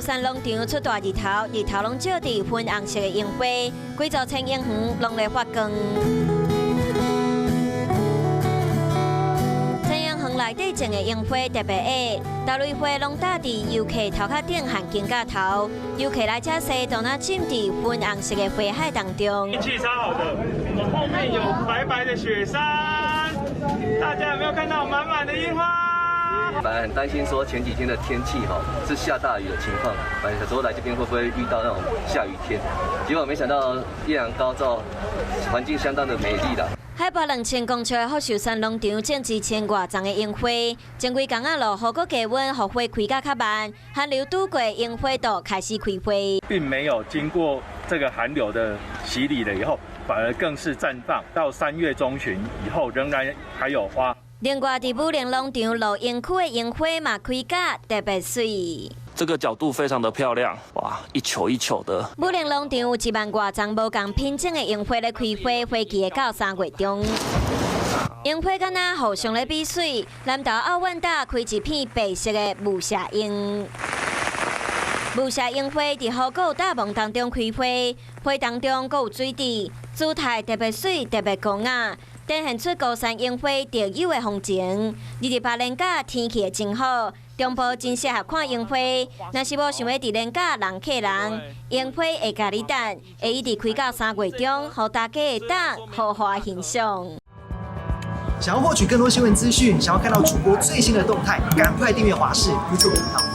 山農場出大日頭，日頭攏照佇粉紅色的櫻花，幾座千櫻園攏咧發光。千櫻園內底種的櫻花特別矮，大蕊花攏搭佇遊客頭殼頂和肩胛頭，遊客來遮踅，都若浸佇粉紅色的花海當中。天氣超好的，我後面有白白的雪山，大家有沒有看到滿滿的櫻花？本來很擔心說前幾天的天氣哈是下大雨的情況，本來想說來這邊會不會遇到那種下雨天，結果沒想到豔陽高照，環境相當的美麗啦。海拔2000公尺的福壽山農場種一千外叢的櫻花，前幾工仔落雨，閣低溫，予花開甲較慢，寒流拄過，櫻花就開始開花。並沒有經過這個寒流的洗禮了以後，反而更是綻放。到3月中旬以後，仍然還有花。另外，佇武陵農場露營區的櫻花嘛開甲特別媠。這個角度非常的漂亮，哇，一球一球的。武陵農場有1萬外叢無仝品種的櫻花咧開花，花期會到3月中。櫻花敢若互相咧比媠，南投奧萬大開一片白色的霧社櫻。霧社櫻花佇河谷大夢當中開花，花當中閣有水滴，姿態特別媠，特別高雅，展現出高山櫻花特有的風情。28連假天氣會真好，中部真適合看櫻花。若是無想欲佇連假人客人，櫻花會共你等，會一直開到3月中，予大家會當好好欣賞。想要獲取更多新聞資訊，想要看到主播最新的動態，趕快訂閱華視 YouTube 頻道。